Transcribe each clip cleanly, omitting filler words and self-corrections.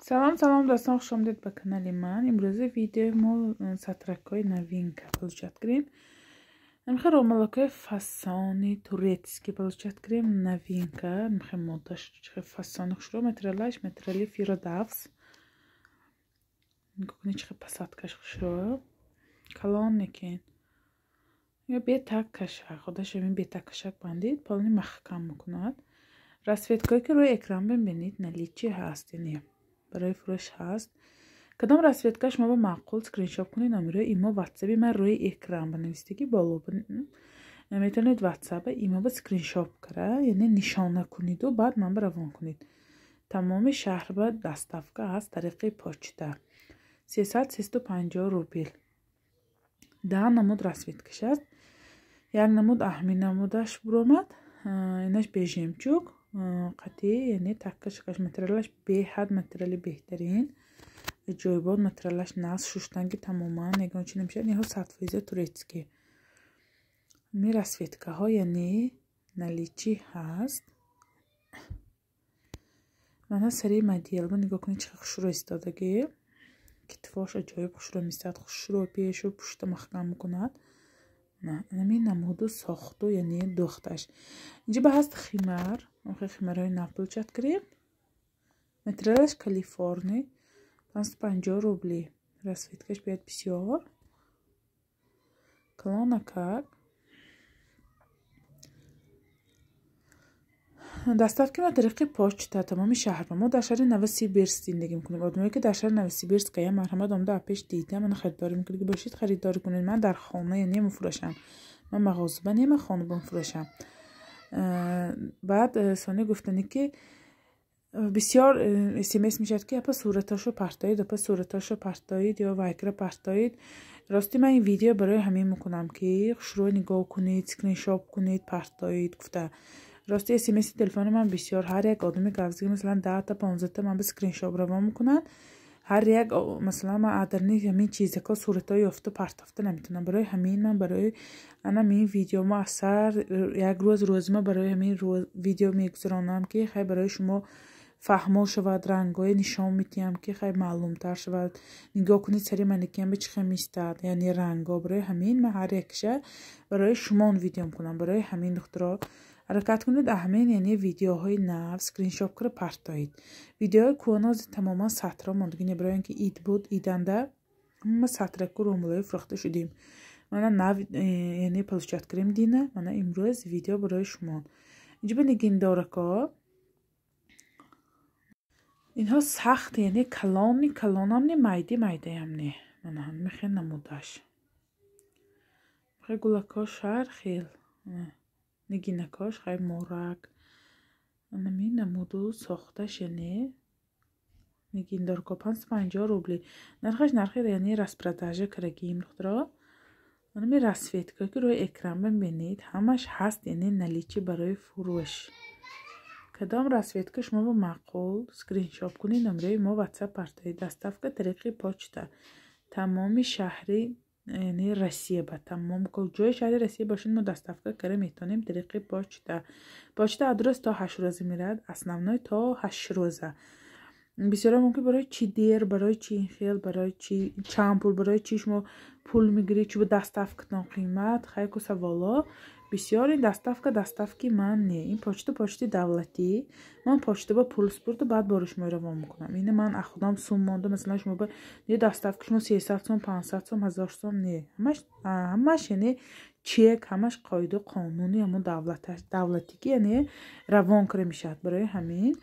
Салом, салом, дӯстон, хуш омадед ба канали ман. Имрӯзи видеои мо сатракҳои новинка получать кардем. Намхе ромалакҳои фасони турецкий получать кардем, новинка. Намхе моддаш чихе фасони хушро, материалаш материали фиродавс. Нигоҳ кунед, чихе посадкаш хушро. Калон некин. Ё бетак кашак, худаш ҳамин бетак кашак бандид, полни маҳкам мекунад. Расцветкое ки рӯи экран бибинед, наличии ҳаст, яъне барои фурӯш ҳаст. Кадом расцветка шумо ба маъқул, скриншот кунед, номерои имо, ватсаби ман рӯи экран банависдагӣ боло метавонед ватсаба имо ба скриншот кара, яъне нишона куниду баъд ман ба равон кунед. Тамоми шаҳр ба доставка ҳаст тариқи почта. 300-350 рубл. 10 намуд расцветкаш аст. Як намуд аҳми намудаш буромад, инаш бе жемчуг қатъӣ, яъне таккашакаш материалаш беҳад материали беҳтарин, аҷоибот материалаш нағз, шуштанги тамоман ягон чи намешавад. Инҳо 100% турецкий. Ми расцветкаҳо яъне наличии ҳаст. Мана сари моделба нигоҳ кунед, чӣ хушрӯ истодагӣ. Китфош аҷоиб хушрӯ меистад, хушрӯ пешу пушта маҳкам мекунад. Ҳамин намуду сохту, яъне дӯхташ. Инҷа ба ҳаст химар, химарҳои нав получать кардем. Материалаш калифорни, 550 рубли. Расцветкаш бояд бисёр. Калонакак. Доставки ма тариқи почта тамоми шаҳр. Мо дар шаҳри Новосибирск зиндагӣ мекунем. Одамое ки дар шаҳри Новосибирск ая, марҳамат, омада пеш дида мана харидорӣ мекунед, бошед, харидорӣ кунед. Ман дар хона яъне мефурӯшам. Ман мағозаба не, ман хона мефурӯшам. Баъд сони гуфтанӣ ки бисёр смс мешавад ки апа сураташо партоид, апа сураташо партоид ё вайкра партоид. Рости ман ин видео барои ҳамин мекунам ки хушрӯ нигоҳ кунед, скриншот кунед, партоид гуфта. Рости смси телефони ман бисёр, ҳар як одами гавзиги масалан 10та 15та ман ба скриншот равон мекунанд. Ҳар як масалан ман адарни ҳамин чизако суратҳо ёфта партофта наметавонам. Барои ҳамин ман барои ана ҳамин видео мо аз сар як рӯз рӯзима барои ҳамин видео мегузаронам ки хай барои шумо фаҳмо шавад, рангҳое нишон медиҳам ки хай маълумтар шавад. Нигоҳ кунед, сари манекен ба чӣ хел меистад, яъне рангҳо. Барои ҳамин ман ҳар якша барои шумон видео мекунам. Барои ҳамин духтаро ҳаракат кунед, ҳамин яъне видеоҳои нав скриншот кара партоед. Видеои кӯҳанози тамоман сатро мондагӣ не, барои ин ки ид буд, иданда ҳама сатраку румулои фурӯхта шудем. Мана нав яъне получать кардем дина, мана имрӯз видео барои шумо. Инҷа ба нигиндорако инҳо сахт, яъне калони калонам не, майди майдаям не. Мана ҳамин хел намудаш. Хел гулакош ҳар хел. Нигинакош хай морак. Ҳамин намуду сохташ, яъне нигиндорко 550 рубли. Нархаш нархи яъне распродажа карагиим, духтаро. Ҳамин расцветка ки рӯи экран бибинед, ҳамаш ҳаст, яъне наличии барои фурӯш. Кадом расцветка шумо ба маъқул, скриншот кунед, номерои мо ватсап партоед. Доставка тариқи почта тамоми шаҳри яъне Россия ба тамом ҷои шаҳри Россия бошед, мо доставка кара метавонем тариқи почта. Почта аз рӯз то 8 рӯза меравад, основной то 8 рӯза. Бисёра мумкин барои чӣ дер, барои чӣ ин хел, барои чӣ чанд пул, барои чӣ шумо пул мегиред, чӣ ба доставкатон қимат, хайку саволо. Бисёр ин доставка доставки ман не, ин почта почти давлатӣ. Ман почта ба пул спурду, баъд бори шумо равон мекунам. Ина ман аз худам сум монда, масалан шумо ба не доставка шумо 300 сом, 500 сом, 1000 сом не. Ҳамаш ҳамаш яъне чек, ҳамаш қоиду қонуни ҳамон давлатӣ ки яъне равон карда мешавад. Барои ҳамин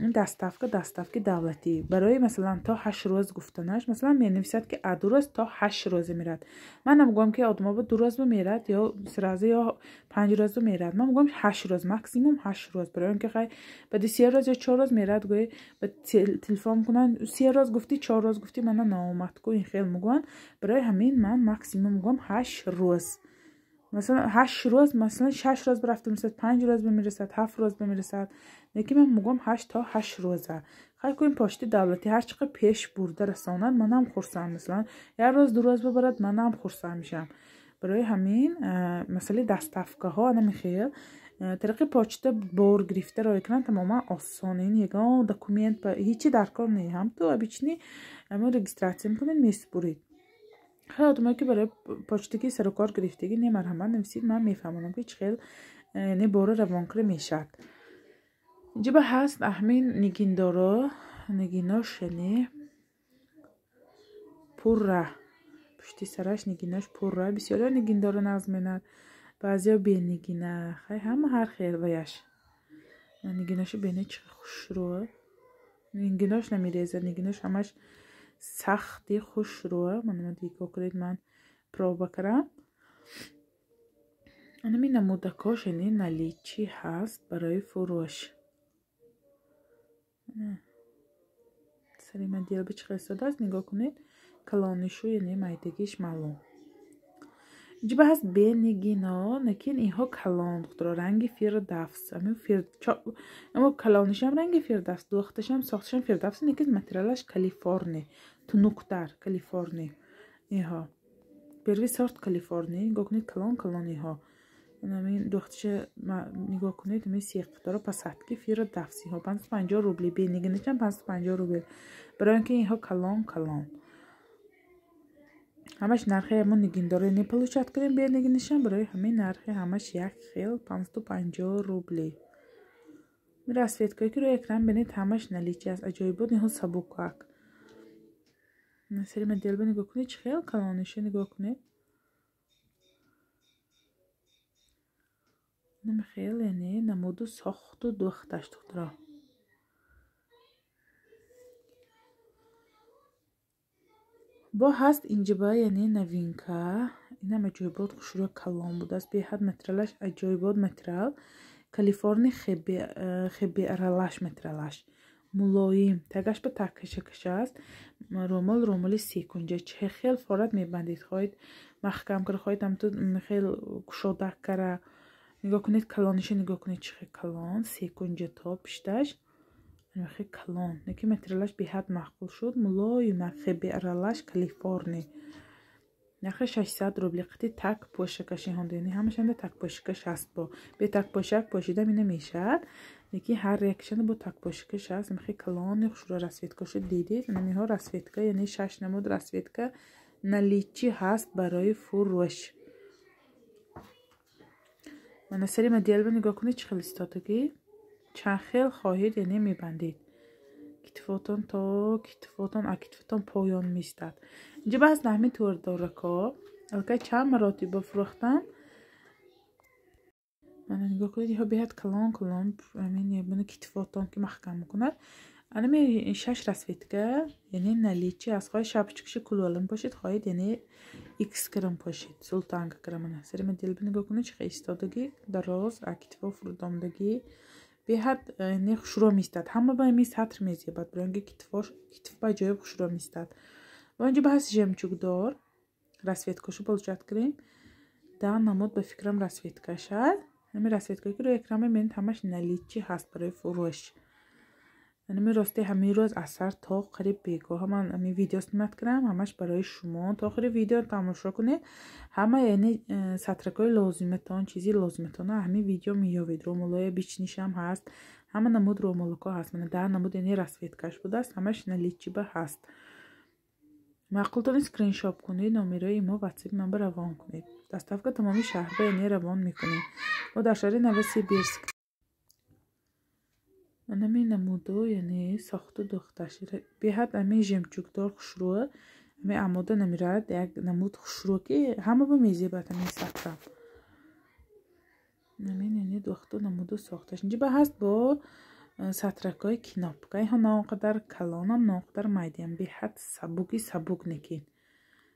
ин доставка доставки давлатӣ. Барои масалан то 8 рӯз гуфтанаш, масалан менависад ки аз 2 рӯз то 8 рӯза меравад. Ман намегӯям ки одамҳо ба 2 рӯз меравад ё сразу ё 5 рӯз меравад. Ман мегӯям 8 рӯз, максимум 8 рӯз. Барои он ки хай баъди 3 рӯз ё 4 рӯз меравад, гӯй ба телефон мекунанд, 3 рӯз гуфтӣ, 4 рӯз гуфтӣ, мана наомад ку, ин хел мегӯянд. Барои ҳамин ман максимум мегӯям 8 рӯз. Масалан 8 рӯз, масалан 6 рӯз рафта мерасад, 5 рӯз мерасад, 7 рӯз мерасад. Лекин ман мегӯям 8 то 8 рӯза. Хай ку ин почти давлатӣ ҳар чӣ қадр пеш бурда расонад, манам хурсанд. Масалан як рӯз, 2 рӯз бибарад, манам хурсанд мешавам. Барои ҳамин масъалаи доставкаҳо ана михел Тариқи почта бор гирифта рой кунанд тамоман осон. Ин ягон документ ҳечи дар кор не. Ҳам ту обычный ҳамон регистрация мекунед, месупуред. Хеле одамое ки барои почтаги сару кор гирифтагӣ не, марҳамат нависед, ман мефаҳмонам ки чӣ хел не бора равон кира мешавад. Инҷа ба ҳаст аҳмин нигиндоро, нигинош яъне пурра пушти сараш нигинош пурра. Бисёриҳо нигиндоро нағз менад, баъзеҳо бенигина. Хай ҳама ҳар хел ваяш. Нигиношу бене чӣ хушрӯ. Нигинош намерезад, нигинош ҳамаш сахти хушрӯ. Мана нигоҳ кунед, ман проба кардам. Анами намудакош яъне наличи ҳаст барои фурӯш. Сари модель ба чӣ хел истодааст, нигоҳ кунед. Калонишу яъне майдагиш маълум. Инҷа ба ҳаст бенигино, лекин инҳо калон духтуро, ранги фирдавс. Амо калонишам ранги фирдавс, духташам сохташам фирдавс, лекин материалаш Калифорни, тунуктар Калифорни. Инҳо первый сорт Калифорни, нигоҳ кунед, калон калон инҳо. Ҳамин духташа нигоҳ кунед, ҳамин сеқторо посадки фирдавс инҳо 550 рубли, бенигинашам 550 рубл. Барои ин ки инҳо калон калон. Ҳамаш нархи ҳамон нигиндоро не получать кардем бенигинашам, барои ҳамин нархи ҳамаш як хел 550 рубли. Расцветкое ки рӯи экран бинед ҳамаш наличи аст. Аҷоибот инҳо сабукак. Сари модель ба нигоҳ кунед, чӣ хел калониша нигоҳ кунед. Хел яъне намуду сохту духташ духтуро. Бо ҳаст инҷаба яъне новинка. Инам аҷоибот хушрӯ калон будааст. Беҳад материалаш аҷоибот материал. Калифорни хеби аралаш материалаш. Мулоим. Тагаш ба так кашакаша аст. Ромол ромоли секунҷа. Чӣ хел форат мебандед. Хоҳед маҳкам кара, хоҳед ҳамту хел кушодак кара. Нигоҳ кунед, калониша нигоҳ кунед, чӣ хел калон. Секунҷа то пишташ. Хел калон. Лекин материалаш беҳад маъқул шуд. Мулоим хеби аралаш Калифорни. Нархи 600 рубли. Қити так пӯшакаш инҳо яъне ҳамашанда так пӯшакаш ҳаст. Бо бе так пӯшак пӯшида ина мешавад. Лекин ҳар якшанда бо так пӯшакаш ҳаст. Хел калони хушрӯ расцветкашу дидед. Инҳо расцветка, яъне 6 намуд расцветка наличи ҳаст барои фурӯш. Мана сари модель ба нигоҳ кунед, чӣ хел истодагӣ. Чанд хел хоҳед яъне мебандед. Китфотон то китфотон, а китфотон поён меистад. Инҷа баъз наҳми тӯрдорако. Аллакай чанд маротиба фурӯхтам. Мана нигоҳ кунед, инҳо беҳад калон калон, ҳамин мана китфотон ки маҳкам мекунад. Анами 6 расцветка яъне наличи аст. Хоҳед шапочкаши кулвалин пошед, хоҳед яъне икс кирам пошед, султанка кирам. Мана сари модель ба нигоҳ кунед, чӣ хел истодагӣ, дароз, а китфо фурӯдомдагӣ. Беҳад не хушрӯ меистад. Ҳама ба ҳамин сатр мезебад, барои ин ки китф ба ҷои хушрӯ меистад. Ва инҷа ба ҳаст жемчугдор. Расцветкашу получать кардем. 10 намуд ба фикрам расцветкаш аст. Ҳамин расцветкае ки рӯи экран мебинед ҳамаш наличи ҳаст барои фурӯш. Ҳамин рости ҳамин рӯз аз сар то қариб бегоҳ ман ҳамин видео снимат кардам, ҳамаш барои шумо. То охири видео тамошо кунед. Ҳама яъне сатракҳои лозиматон, чизи лозиматонро ҳамин видео меёбед. Ромолои бичнишам ҳаст, ҳама намуд ромолоко ҳаст. Мана 10 намуд яъне расцветкаш будааст, ҳамаш наличи ба ҳаст. Маъқултон скриншоп кунед, номерои мо ватсапи ман ба равон кунед. Доставка тамоми шаҳрба яъне равон мекунем. Мо дар шаҳри Новосибирск. Анами намудо яъне сохту духташ. Беҳад ҳамин жемчугдор хушрӯ, ҳамин амода намерад, як намуд хушрӯ ки ҳама ба мезебад ҳамин сатра. Ҳамин яъне духту намуду сохташ. Инҷа ба ҳаст бо сатракҳои кнопка. Инҳо на он қадар калонам, на он қадар майдаям. Беҳад сабуки сабук некин.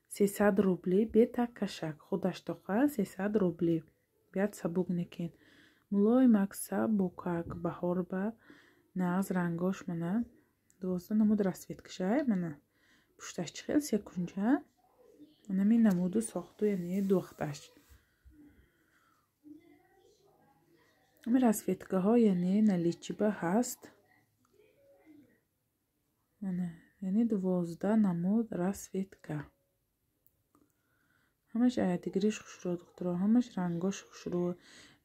300 рубли бе так кашак. Худаш тоқа 300 рубли. Беҳад сабук некин. Мулоимак сабукак баҳор ба нағз рангош мана 12 намуд расцветкашай мана пушташ чӣ хел секунҷа. Анами намуду сохту яъне духташ. Ҳамин расцветкаҳо яъне наличиба ҳаст. Мана яъне 12 намуд расцветка. Ҳамаш аятигириш хушрӯ духтуро, ҳамаш рангош хушрӯ.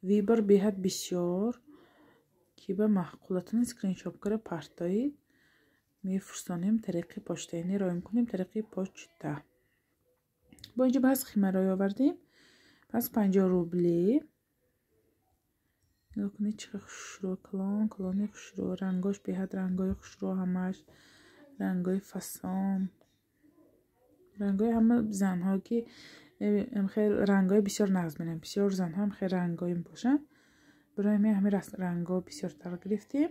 Выбор беҳад бисёр, ки ба маъқулатон скриншот кара партоид, мефурсонем тариқи почта, яъне роя мекунем тариқи почта. Бо инҷо баъз химарои овардем, пас 50 рубли. Нигоҳ кунед, чӣ қадр хушрӯ, калон калони хушрӯ, рангош беҳад рангои хушрӯ, ҳамаш рангои фасон, рангои ҳама занҳо ки хел рангои бисёр нағз менам, бисёр занҳо ҳам хел рангои мепошанд. Барои ҳамин ҳамин ранго бисёртар гирифтем.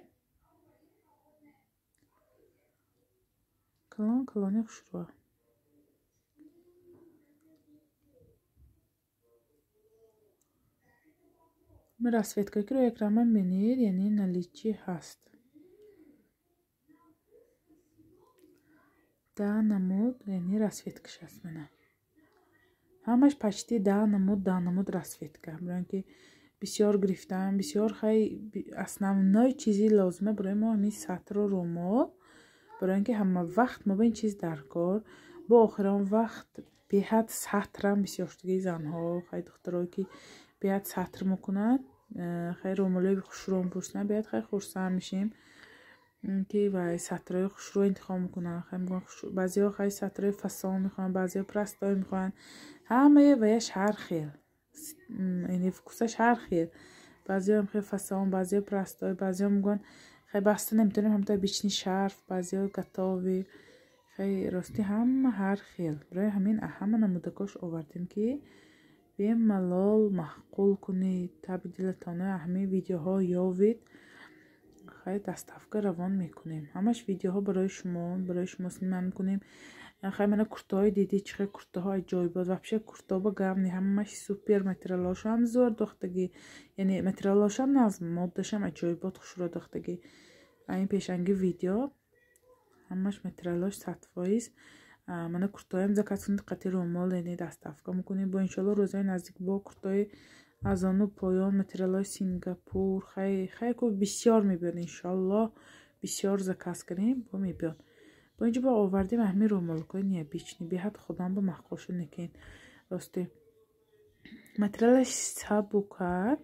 Калон калони хушрӯ. Расцветка ки рӯи экран мебинед, яъне наличи ҳаст. Да намуд, яъне расцветкаш аст мана. Ҳамаш почти да намуд расцветка. Барои ин ки бисёр гирифтам, бисёр хай основной чизи лозима барои мо ҳамин сатру румол, барои ин ки ҳама вақт мо ба ин чиз даркор. Бо охирон вақт беҳад сатрам бисёр шудагии занҳо, хай духтарое ки беҳад сатр мекунанд, хай румолои хушрӯ мепӯшанд, беҳад хай хурсанд мешем ки вай сатрои хушрӯ интихоб мекунанд. Хай мегӯянд баъзеҳо хай сатрои фасон мехоҳанд, баъзеҳо простой мехоҳанд. Ҳамаи ваяш ҳар хел, яъне вкусаш ҳар хел. Баъзеҳо хел фасон, баъзеҳо простой, баъзеҳо мегӯянд хай баста наметавонем ҳамта бични шарф, баъзеҳо готовый. Хай рости ҳама ҳар хел. Барои ҳамин ҳама намудакош овардем ки бемалол маъқул кунед, таби дилатона ҳамин видеоҳо ёвед. Хай доставка равон мекунем. Ҳамаш видеоҳо барои шумо снимат мекунем. Хай мана куртаҳои дидӣ, чӣ хел куртаҳо аҷоибот. Вообще куртаҳо ба гап не, ҳамаш супер, материалҳошам зӯр дохтагӣ, яъне материалҳошам нағз, моддашам аҷоибот хушрӯ дохтагӣ. Ин пешанги видео ҳамаш материалҳош 100%. Мана куртаҳоям заказ кунед, қати румол, яъне доставка мекунем. Бо иншоалло рӯзҳои наздик бо куртаҳои аз ону поён, материалҳои Сингапур, хай ку бисёр мебиёд иншоалло, бисёр заказ кунем, бо мебиёд. Бо инҷо бо овардем ҳамин румолкои необычный, беҳад худам ба маъқул шуд, некин рости материалаш сабукак,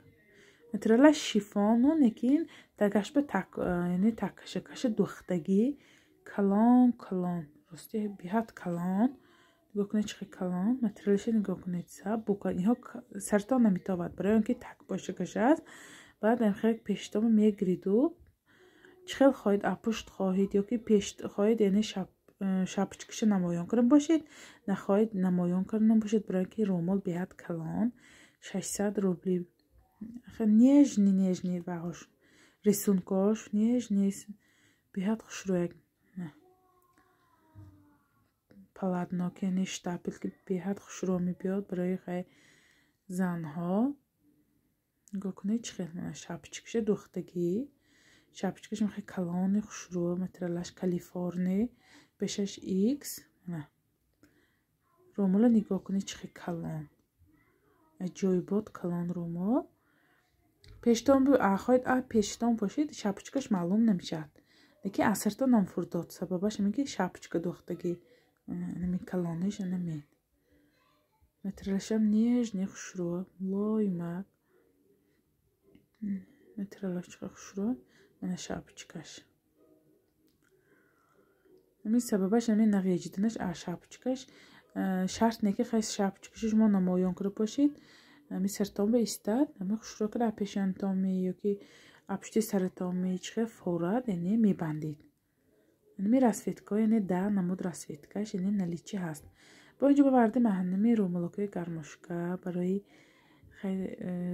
материалаш шифону, некин дагаш ба так, яъне такашакаша духтагӣ, калон калон, рости беҳад калон. Нигоҳ кунед чӣ хел калон, материалаша нигоҳ кунед, сабука. Инҳо сартон наметобад, барои он ки так бошакаш аст. Баъд хел пештома мегириду чӣ хел хоҳед, апушт хоҳед ё ки пеш хоҳед, яъне шапочкаша намоён карда бошед, нахоҳед намоён карда набошед, барои ки румол беҳад калон, 600 рубли. Нежный нежный ваҳош, рисункош нежный, беҳад хушрӯяк. Полотно ки яъне штапел ки беҳад хушрӯ мебиёд барои хай занҳо. Нигоҳ кунед чӣ хел шапочкаша духтагӣ, шапочкаш хеле калони хушрӯ, материалаш калифорни, пешаш икс. Румола нигоҳ кунед чӣ хел калон, аҷоибот калон румол. Пештон хоҳед пештон пошед, шапочкаш маълум намешавад, лекин аз сартон намфурдод. Сабабаш ҳамин ки шапочка духтагӣ, ҳамин калониш ҳамин. Материалашам нежный хушрӯ, мулоимак. Материалаш чӣ қадр хушрӯ, мана шапочкаш. Ҳамин сабабаш ҳамин нағеҷиданаш аз шапочкаш. Шарт не ки хай шапочкашо шумо намоён карда пошед, ҳамин сартон ба истад, ҳамин хушрӯ карда пешонтон ё ки апушти саратон чӣ хел форад, яъне мебандед. Ҳамин расцветкаҳо, яъне да намуд расцветкаш, яъне наличи ҳаст. Бо инҷо бовардем ҳамин румолокои гармошка барои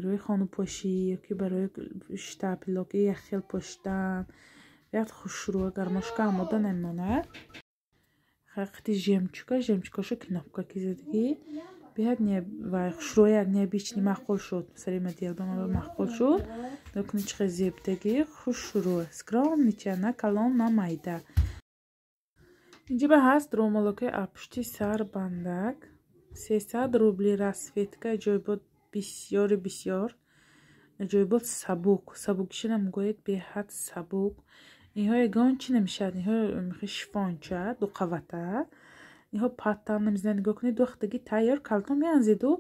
рӯи хонупошӣ ё ки барои штапелоки як хел пошидан, беҳад хушрӯ, гармошка омода намемонад. Қати жемчуга, жемчугашо кнопка ки задагӣ, беҳад вай хушрӯяк, необычный маъқул шуд. Сари модель ба ман маъқул шуд. Нигоҳ кунед чӣ хел зебдагӣ, хушрӯ, скромнича, на калон, на майда. Инҷо ба ҳаст румолокои апушти сарбандак, 300 рубли расцветка, аҷоибот бисёри бисёр, аҷоибот сабук, сабукиша намегӯед, беҳад сабук. Инҳо ягон чӣ намешавад, инҳо шифонча, дуқавата. Инҳо паттам намезанад, нигоҳ кунед, духтаги тайёр калтон меанзеду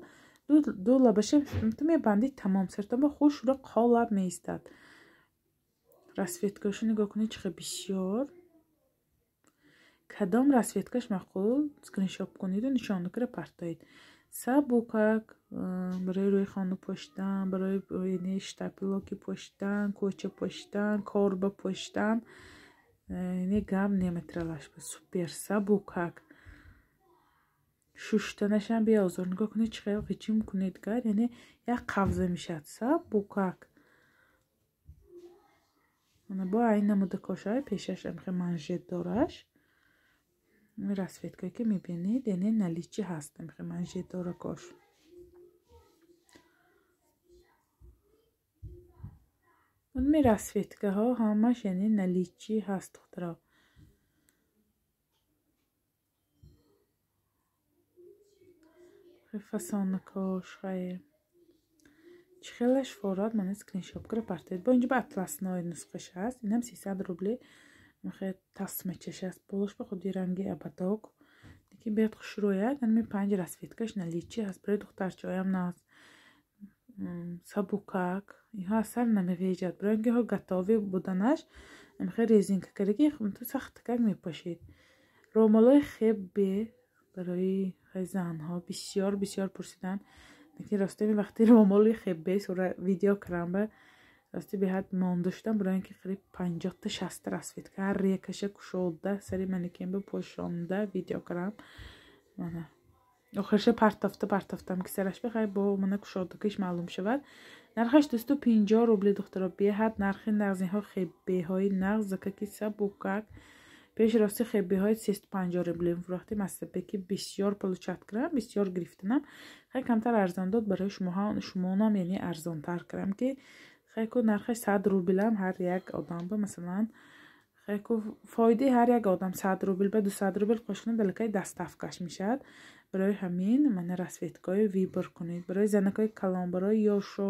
Ду лабаша ту мебандӣ, тамом, сартон ба хушро қолаб меистад. Расцветкаашо нигоҳ кунед, чӣ хел бисёр. Кадом расцветкаш маъқул, скриншот кунеду нишонакара партоед. Сабукак барои рӯи хона пӯшидан, барои яъне штапилоки пӯшидан, кӯча пӯшидан, корба пӯшидан, яъне гап неметралаш. Супер сабукак. Шуштанашам беозор. Нигоҳ кунед, чӣ хел ғичим кунед гар, яъне як қавза мешавад. Сабукак. Мана бо айн намуда кошаи пешаш амхе манжет дораш. Расцветкае ки мебинед, яъне наличи ҳаст амхе манжет дора кош. Ми расцветкаҳо ҳамаш яъне наличи ҳаст, духтаро. Фасонакош хай. Чӣ хелаш форад, мана скриншот кара партоед. Бо инҷо ба атласной нусхаш ҳаст. Инам 300 рубли. Мехе тасмачаш аст. Болош ба худи ранги абадок. Лекин беҳад хушрӯяд. Ами 5 расцветкаш наличи ҳаст. Барои духтарчаҳоям наз. Сабукак. Инҳо асар намевеҷад. Барои инки ҳо готови буданаш, мехе резинка кардаги ту сахткак мепошид. Ромалои хебе барои занҳо бисёр бисёр пурсиданд. Лекин рости вақти ромоли хебе сура видео кардам ба рости беҳад монда шудам, барои инки қариб 50 та 60 расцветка ҳар якаша кушода сари манекен ба пошонда видео кардам. Мана охирша партофта партофтам ки сараш бихай бо мана кушодакиш маълум шавад. Нархаш 250 рубли, духтаро. Беҳад нархи нағз, инҳо хебеҳои нағз, закаки сабукак. Пеш рости хебеҳои 350 рубли фурӯхтем, аз сабабе ки бисёр получат кардам, бисёр гирифтанам. Хай камтар арзон дод барои шумонам, яъне арзонтар кардам ки хай ку нархаш 100 рублам ҳар як одам ба, масалан, хай ку фоидаи ҳар як одам 100 рубл ба 200 рубл қош кунад, аллакай доставкаш мешавад. Барои ҳамин мана расцветкаҳои выбор кунед. Барои занакҳои калон, барои ёшо,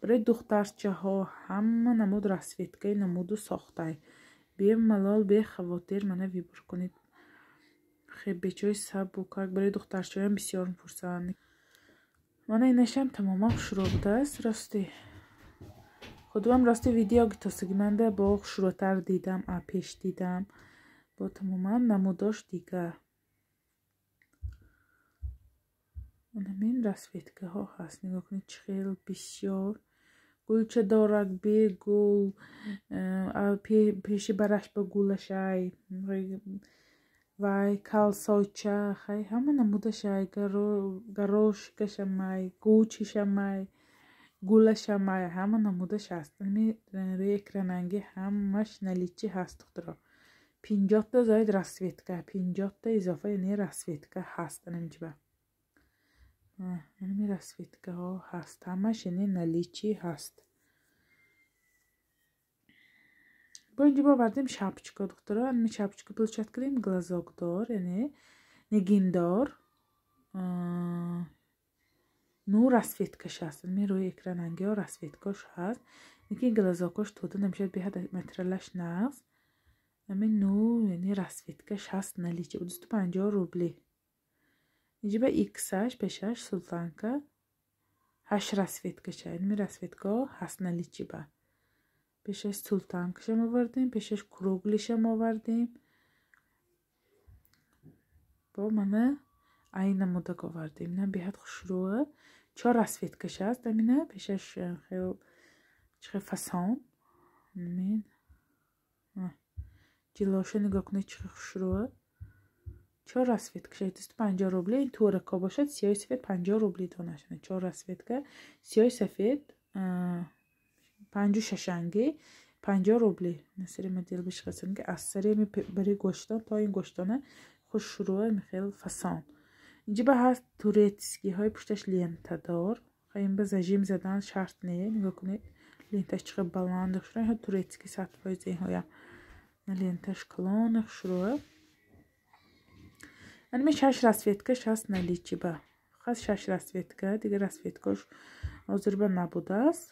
барои духтарчаҳо ҳама намуд расцветкаи намуду сохтай. Бемалол, бехавотир мана выбор кунед. Хебечои сабукак барои духтарчаҳоям бисёр мепурсанд. Мана инашам тамоман хушрӯ будааст. Рости худам рости видео гитосагиманда бо хушрӯтар дидам, пеш дидам. Бо тамоман намудош дигар. Ҳамин расцветкаҳо ҳаст. Нигоҳ кунед, чӣ хел бисёр. Гулча дорак, бегул, пеши бараш ба гулашай, вай калсоча, хай ҳама намудашай, горошкашамай, гучишамай, гулашамай, ҳама намудаш ҳаст. Ҳамин рӯи экрананги ҳамаш наличи ҳаст, духтаро. 50 та зоид расцветка, 50 та изофа, яъне расцветка ҳаст анамҷиба. Ҳамин расцветкаҳо ҳаст, ҳамаш яъне наличи ҳаст. Бо инҷо бовардем шапочка, духтаро. Ҳамин шапочка получат кардем, глазокдор, яъне нигиндор. Ну расцветкаш ҳаст. Ҳамин рӯи экранангиҳо расцветкаш ҳаст. Лекин глазокаш тода намешавад, беҳад материалаш нағз. Ҳамин ну яъне расцветкаш ҳаст наличи. 250 рубли. Инҷо ба иксаш пешаш султанка 8 расцветкаша. Ҳамин расцветкаҳо ҳаст наличи ба. Пешаш султанкашам овардем, пешаш круглишам овардем. Бо мана ай намудак овардем. Ина беҳад хушрӯа. 4 расцветкаш аст. Амина пешаш хел чӣ фасон. Амин. Ҷилоша нигоҳ кунед, чӣ хушрӯа. 4 расцветка 250 рубли. Ин турако бошад, сиёҳи сафед 50 рубли донаш. 4 расцветка сиёҳи сафед 56-анги 50 рубли. Сари модел бишхасен ки аз сари барои гоштон то ин гоштона хушрӯа михел фасон. Инҷа ба ҳаст турецкиҳои пушташ лентадор. Ин ба зажим задан шарт не. Нигоҳ кунед, ленташ чӣ қадр баланд хушрӯа. Инҳо турецкий 100% инҳоям. Ленташ калон хушрӯа. Ҳамин 6 расцветкаш ҳаст наличи ба. Хас 6 расцветка, дигар расцветкаш ҳозир ба набудааст.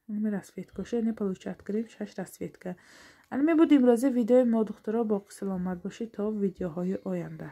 Ҳамин расцветкаша яъне получат кардем 6 расцветка. Ҳамин буд имрӯза видеои мо, духтаро. Боқӣ саломат бошед то видеоҳои оянда.